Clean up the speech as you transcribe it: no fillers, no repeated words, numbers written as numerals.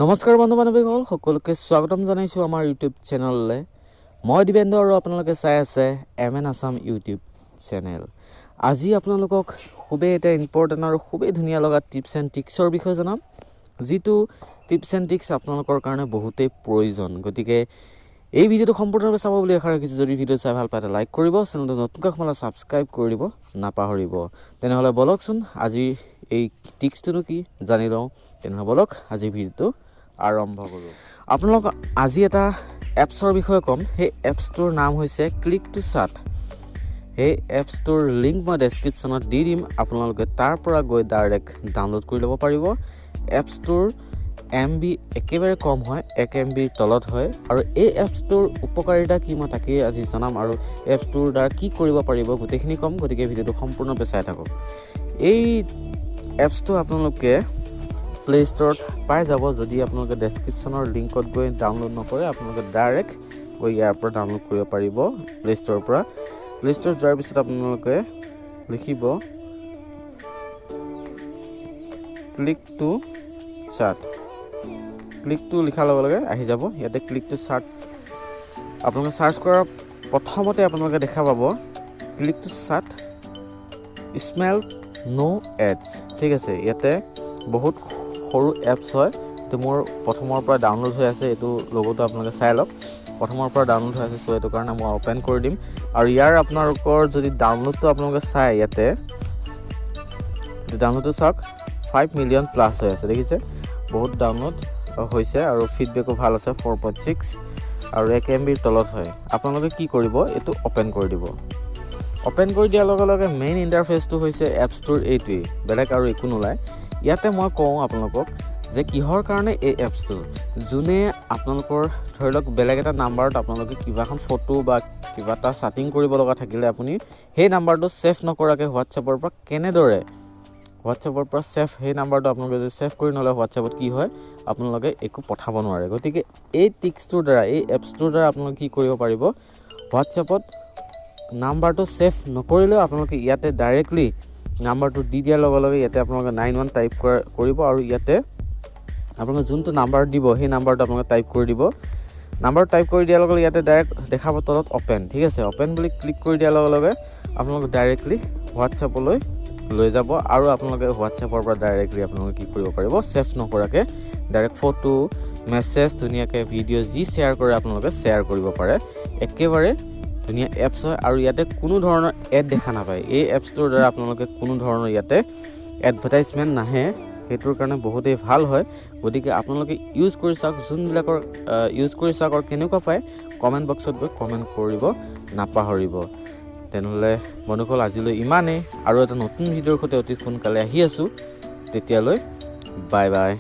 নমস্কাৰ বন্ধু বান্ধৱীসকল, সকলোকে স্বাগতম জনাইছোঁ আমাৰ ইউটিউব চেনেললৈ। মই দিবেন্দ্ৰ আৰু আপোনালোকে চাই আছে M N Assam YouTube channel. আজি আপোনালোকক খুবেই এটা ইম্পৰ্টেণ্ট আৰু খুবেই ধুনীয়া লগা টিপছ এণ্ড ট্ৰিক্সৰ বিষয়ে জনাম, যিটো টিপছ এণ্ড ট্ৰিক্স আপোনালোকৰ কাৰণে বহুতেই প্ৰয়োজন। গতিকে এই ভিডিঅ'টো সম্পূৰ্ণৰূপে চাব বুলি আশা ৰাখিছোঁ। যদি ভিডিঅ' চাই ভাল পায় এটা লাইক কৰিব, চেনেলটো নতুনকৈ সোমালে ছাবস্ক্ৰাইব কৰি দিব নাপাহৰিব। তেনেহ'লে ব'লকচোন আজি এই টিক্সটোনো কি জানি লওঁ। তেনেহ'লে ব'লক আজি ভিডিঅ'টো আৰম্ভ কৰোঁ। আপোনালোক আজি এটা এপছৰ বিষয়ে ক'ম। সেই এপছটোৰ নাম হৈছে ক্লিক টু চাট। সেই এপছটোৰ লিংক মই ডেছক্ৰিপশ্যনত দি দিম, আপোনালোকে তাৰ পৰা গৈ ডাইৰেক্ট ডাউনলোড কৰি ল'ব পাৰিব। এপছটোৰ এম বি একেবাৰে কম হয়, 1 এম বিৰ তলত হয়। আৰু এই এপছটোৰ উপকাৰিতা কি মই তাকেই আজি জনাম, আৰু এপছটোৰ দ্বাৰা কি কৰিব পাৰিব গোটেইখিনি ক'ম। গতিকে ভিডিঅ'টো সম্পূৰ্ণৰূপে চাই থাকক। এই এপছটো আপোনালোকে প্লে' ষ্ট'ৰত পাই যাব। যদি আপোনালোকে ডেছক্ৰিপশ্যনৰ লিংকত গৈ ডাউনলোড নকৰে, আপোনালোকে ডাইৰেক্ট গৈ ইয়াৰ পৰা ডাউনলোড কৰিব পাৰিব প্লে' ষ্ট'ৰৰ পৰা। প্লে' ষ্ট'ৰত যোৱাৰ পিছত আপোনালোকে লিখিব ক্লিক টু চাৰ্ট। ক্লিকটো লিখাৰ লগে লগে আহি যাব। ইয়াতে ক্লিক টু চাৰ্ট আপোনালোকে চাৰ্চ কৰাৰ প্ৰথমতে আপোনালোকে দেখা পাব click to chat smell no ads. ঠিক আছে, ইয়াতে বহুত সৰু এপছ হয়। এইটো মোৰ প্ৰথমৰ পৰা ডাউনলোড হৈ আছে, এইটো লগতো আপোনালোকে চাই লওক, প্ৰথমৰ পৰা ডাউনলোড হৈ আছে। চ' এইটো কাৰণে মই অ'পেন কৰি দিম। আৰু ইয়াৰ আপোনালোকৰ যদি ডাউনলোডটো আপোনালোকে চাই, ইয়াতে ডাউনলোডটো চাওক 5 মিলিয়ন প্লাছ হৈ আছে, দেখিছে বহুত ডাউনলোড হৈছে আৰু ফিডবেকো ভাল আছে 4.6 আৰু 1 এম বিৰ তলত হয়। আপোনালোকে কি কৰিব, এইটো অ'পেন কৰি দিব। অ'পেন কৰি দিয়াৰ লগে লগে মেইন ইণ্টাৰফেচটো হৈছে এপছটোৰ এইটোৱেই, বেলেগ আৰু একো নোলায়। ইয়াতে মই কওঁ আপোনালোকক যে কিহৰ কাৰণে এই এপছটো, যোনে আপোনালোকৰ ধৰি লওক বেলেগ এটা নাম্বাৰত আপোনালোকে কিবা এখন ফটো বা কিবা এটা চাটিং কৰিব লগা থাকিলে আপুনি সেই নাম্বাৰটো ছেভ নকৰাকৈ হোৱাটছএপৰ পৰা কেনেদৰে হোৱাটছএপৰ পৰা ছেভ সেই নাম্বাৰটো আপোনালোকে যদি ছেভ কৰি নলয় হোৱাটছএপত কি হয়, আপোনালোকে একো পঠাব নোৱাৰে। গতিকে এই ট্ৰিক্সটোৰ দ্বাৰা, এই এপছটোৰ দ্বাৰা আপোনালোকে কি কৰিব পাৰিব, হোৱাটছএপত নাম্বাৰটো ছেভ নকৰিলেও আপোনালোকে ইয়াতে ডাইৰেক্টলি নাম্বাৰটো দি দিয়াৰ লগে লগে ইয়াতে আপোনালোকে 91 টাইপ কৰিব আৰু ইয়াতে আপোনালোকে যোনটো নাম্বাৰ দিব সেই নাম্বাৰটো আপোনালোকে টাইপ কৰি দিব। নাম্বাৰটো টাইপ কৰি দিয়াৰ লগে লগে ইয়াতে ডাইৰেক্ট দেখাব তলত অ'পেন। ঠিক আছে, অ'পেন বুলি ক্লিক কৰি দিয়াৰ লগে লগে আপোনালোকে ডাইৰেক্টলি হোৱাটছএপলৈ লৈ যাব আৰু আপোনালোকে হোৱাটছএপৰ পৰা ডাইৰেক্টলি আপোনালোকে কি কৰিব পাৰিব, ছেভ নকৰাকৈ ডাইৰেক্ট ফটো, মেছেজ, ধুনীয়াকৈ ভিডিঅ' যি শ্বেয়াৰ কৰে আপোনালোকে শ্বেয়াৰ কৰিব পাৰে। একেবাৰে ধুনীয়া এপছ হয় আৰু ইয়াতে কোনো ধৰণৰ এড দেখা নাপায়। এই এপছটোৰ দ্বাৰা আপোনালোকে কোনো ধৰণৰ ইয়াতে এডভাৰটাইজমেণ্ট নাহে, সেইটোৰ কাৰণে বহুতেই ভাল হয়। গতিকে আপোনালোকে ইউজ কৰি চাওক, যোনবিলাকৰ ইউজ কৰি চাওক আৰু কেনেকুৱা পায় কমেণ্ট বক্সত গৈ কমেণ্ট কৰিব নাপাহৰিব। তেনেহ'লে বন্ধুসকল আজিলৈ ইমানেই, আৰু এটা নতুন ভিডিঅ'ৰ সৈতে অতি সোনকালে আহি আছোঁ। তেতিয়ালৈ বাই বাই।